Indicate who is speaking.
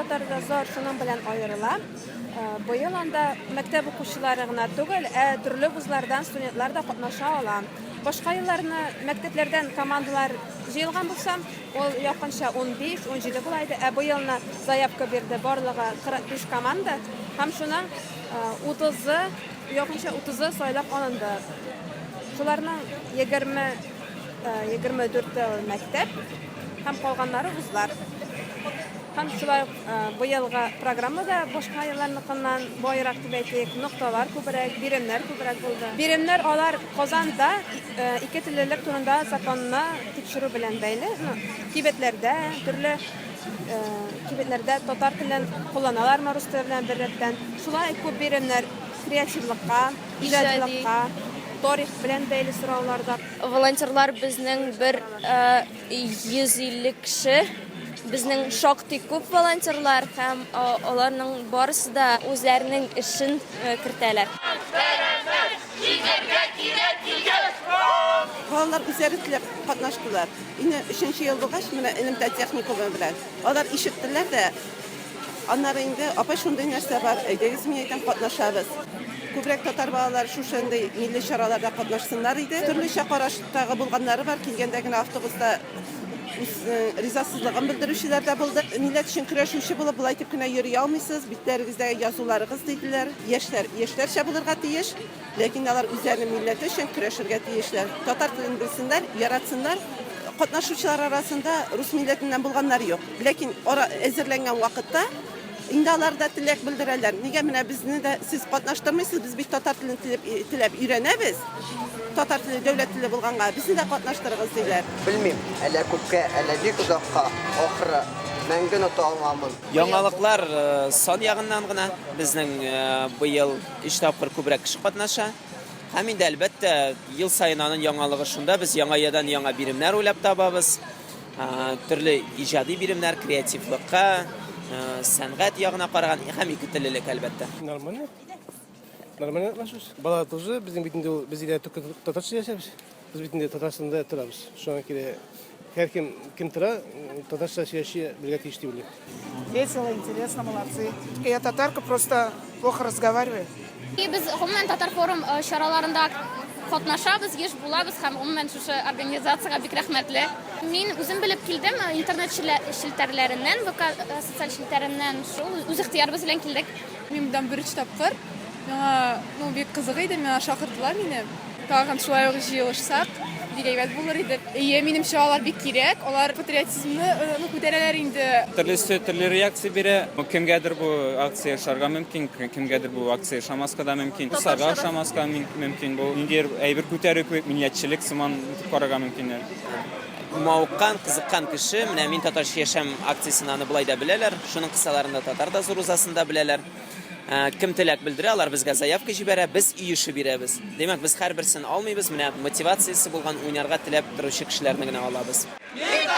Speaker 1: Татар дозор шуның белән аерыла, быел анда мәктәп укучылары гына түгел, ә төрле вузлардан студентлар да катнаша ала. Башка елларны мәктәпләрдән командалар җыелган булса, ул якынча 15-17 була иде, ә быелны заявка бирде барлыгы 45 команда һәм шуның 30-ы, якынча 30-ы сайлап алынды. Шуларның 20 24 мәктәп һәм калганнары вузлар. Һәм шулай ук быелгы программа да башка елларныкыннан баерак дип әйтик, нокталар күбрәк, биремнәр күбрәк булды. Биремнәр алар Казанда икетеллелек турында законны тикшерү белән бәйле. Ну, кибетләрдә, төрле кибетләрдә татар телен кулланалармы рус теле белән беррәттән. Шулай күп биремнәр креативлыкка, иҗадилыкка, тарих белән бәйле сораулар да.
Speaker 2: Волонтерлар безнең бер 150 кеше. Безнең шактый күп волонтерлар һәм аларның барысы да үзләренең эшен кертәләр.
Speaker 3: Балалар үзләре теләп катнаштылар. Инде өченче ел булгач, менә элемтә техникумы белән. Алар ишеттеләр дә, Аннары инде, апай, шундый нәрсә бар, әйдәгез, мин әйтәм, катнашабыз. Күбрәк татар балалары шушындый милли чараларда катнашсыннар иде. Төрлечә караштагы булганнары бар, килгәндә генә автобуста үз ризасызлыгын белдерүчеләр дә булды. Милләт өчен көрәшүче булып, болай итеп кенә йөри алмыйсыз, битләрегездәге язуларыгыз, диделәр. Яшьләр яшьләрчә булырга тиеш. Ләкин алар үзләренең милләте өчен көрәшергә тиешләр. Татар телен белсеннәр, яратсыннар. Катнашучылар арасында рус милләтеннән булганнар юк. Ләкин ара әзерләнгән вакытта инде алар да теләк белдерәләр. Нигә менә безне дә сез катнаштырмыйсыз, без бит татар телен телеп, теләп өйрәнәбез. Татар теле дәүләт теле булганга, безне дә катнаштырыгыз, диләр.
Speaker 4: Белмим, әллә күпкә, әллә бик озакка, ахры, мәңге оныта алмамын.
Speaker 5: Яңалыклар сан ягыннан гына безнең быел Өч тапкыр күбрәк кеше катнаша. Һәм инде, әлбәттә, ел саен аның яңалыгы шунда, без яңа ядан-яңа биремнәр уйлап табабыз. Төрле иҗади биремнәр, креативлыкка, сәнгать ягына караган һәм икетеллелек, әлбәттә.
Speaker 6: Нормально. Нормально отношусь. Бала тоже, безнең бит инде ул, без өйдә татарча яшәбез. Без бит инде Татарстанда торабыз. Шуңа күрә һәркем кем тора, татарча сөйләшә белергә тиеш дип уйлыйм.
Speaker 7: Весело, интересно, молодцы. Я татарка, просто плохо разговариваю.
Speaker 8: Без гомумән Татар форум чараларында катнашабыз, еш булабыз һәм гомумән шушы организациягә бик рәхмәтле. Мин үзем белеп килдем интернет челтәрләреннән, ВК социаль челтәреннән, шул үз ихтыярыбыз белән килдек.
Speaker 9: Мин монда беренче тапкыр. Миңа, ну, бик кызык иде, миңа чакырдылар мине. Тагын шулай ук җыелышсак, бик әйбәт булыр иде. Әйе, минемчә, алар бик кирәк. Алар патриотизмны ну, күтәрәләр инде.
Speaker 10: Төрлесе төрле реакция бирә. Кемгәдер бу акция ошарга мөмкин, кемгәдер бу акция ошамаска да мөмкин. Русларга ошамаска мөмкин. Бу ниндидер әйбер күтәрү кебек, милләтчелек сыман итеп карарга мөмкиннәр.
Speaker 5: Мавыккан, кызыккан кеше, менә Мин татарча яшәм акциясен аны болай да беләләр. Шуның кысаларында Татар да зур узасын да беләләр. Кем теләк белдерә, алар безгә заявка җибәрә, без өй эше бирәбез. Димәк, без һәрберсен алмыйбыз, менә мотивациясе булган, уйнарга теләп торучы кешеләрне генә алабыз.
Speaker 11: Мин.